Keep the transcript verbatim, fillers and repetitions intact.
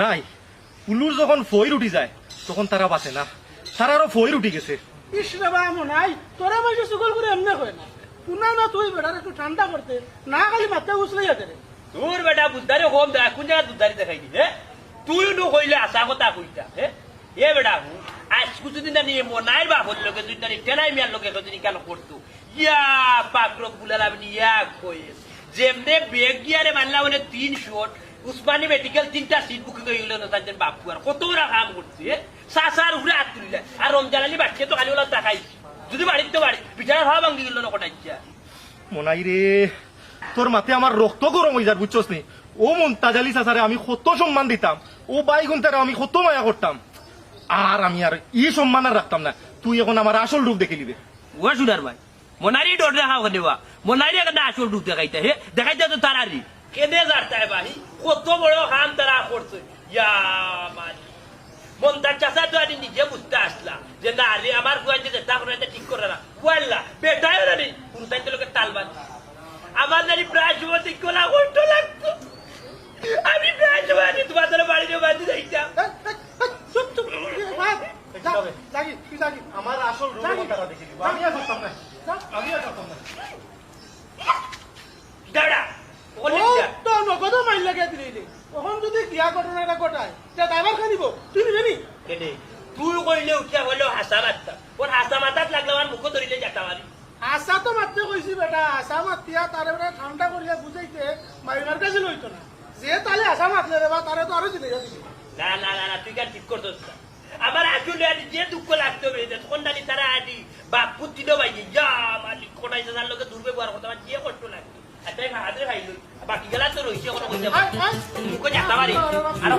নাই, উলুর যখন ফইর উঠি যায়, তখন তারা বাঁচে না, তারারও ফইর উঠি গেছে। ইস রে বা, মনাই, তোরা মাইনষে চুগল করি এমনে কয় না। কুনানো তুই বেটারে একটু ঠান্ডা করতে, না খালি মাথা উছলাইয়া দে রে। দূর বেটা, বুঝদারি কম দেখা, কুন জাগাত বুঝদারি দেখাইলি, হে? তুই নু কইলে হাছা কথা কইতা, হে? এ বেটা, হুন, আইজ কুছুদিন জানি এ মনাইর বাপর লগে, দুই জানি টেনাই মিয়ার লগে, দুই জানি কেন করতো? ইয়া পাক রব্বুল আলামিন, ইয়া কয়ে। যেমনে বেগ গিয়ারে মারলা বলে তিন শট, উসমানী মেডিকেল তিনটা সিট বুকিং অই গেল না, তার জন্য বাপু আর কত বড় কাম করছে, হে? চাচার উপরে আত তুলিলা। আর রমজান আলী বাচ্চা তো খালি ওলা তাকাই। যদি বাড়ির তো বাড়ি, বিচারা ভাব ভাঙ্গি গেল না কটাইচ্ছা। মনাই রে, তোর মাতে আমার রক্ত গরম অই যার, বুঝছস নি? ও মন্তাজ আলী চাচারে আমি কত সম্মান দিতাম, ও বাইগুনতারে আমি কত মায়া করতাম, আর আমি আর ই সম্মান আর রাখতাম না। তুই এখন আমার আসল রূপ দেখিলিবে। ও সুনার ভাই, মনারি ডর দেখাও কেনে বা? মনারি একটা আসল রূপ দেখাইতা, হে? দেখাইতা তো তারারি। কেনে যারতায় ভাই? কত বড় কাম তারা করছে। ইয়া মালি। মন্তাজ চাচা তো আনি নিজে বুঝতে আসলা যে না রে, আমার ফুয়াইন্তে যেটা করে এটা ঠিক করে না। ওয়াল্লা, বেটায় ওরা নেই। হুরুতাইন্তে লোকে তাল বাঁধে। আমার নানি প্রায় সময় দেখি ওলা কষ্ট লাগতো। আমি প্রায় সময় আনি তোমাদের বাড়িতে বাঁধি যাইতাম। এই, এই, এই, চুপ, চুপ, চুপ, চুপ, ভাই, যা, যাগি, তুই যাগি। আমার আসল রূপ যাগি। তারা দেখে দিব। আমি আর করতাম না। যা। আমি আর করতাম না। দাঁড়া, ওখানে ও যা। তো নগদও মাইর লাগে দিলে। ওখান যদি গিয়া ঘটনাটা ঘটায়, তে দায়ভার কে নিব? তুই নিবে নি? কেনে? তুই কইলে উঠিয়া কইলে হাছা মারতাম। ওর হাছা মাথাত লাগলে আমার মুখো ধরিলে যেতা পারি। হাছা তো মারতে কইছি বেটা, হাছা মাতিয়া তারে বেটা ঠান্ডা করিয়া বুঝাইতে মাইবার কাছে লইতো না। যে তালে হাছা মারলে রে বা, তারে তো আরো জিতে যাবি। না, না, না, না, তুই কেন ঠিক করছস না? আমার আসলে আর যে দুঃখ লাগতো বে, তখন নানি তারা আদি বাপ পুত্তি দো ভাই, যা মালিক কোনাই দাদার লোকে দুর্ব্যবহার করতে আমার যে কষ্ট লাগে। আর তাই হাতে খাইল, বাকি গেলা তো রইছে, কোনো কইতে পারে। আয়, আয়। মুখো যেতা পারি। আর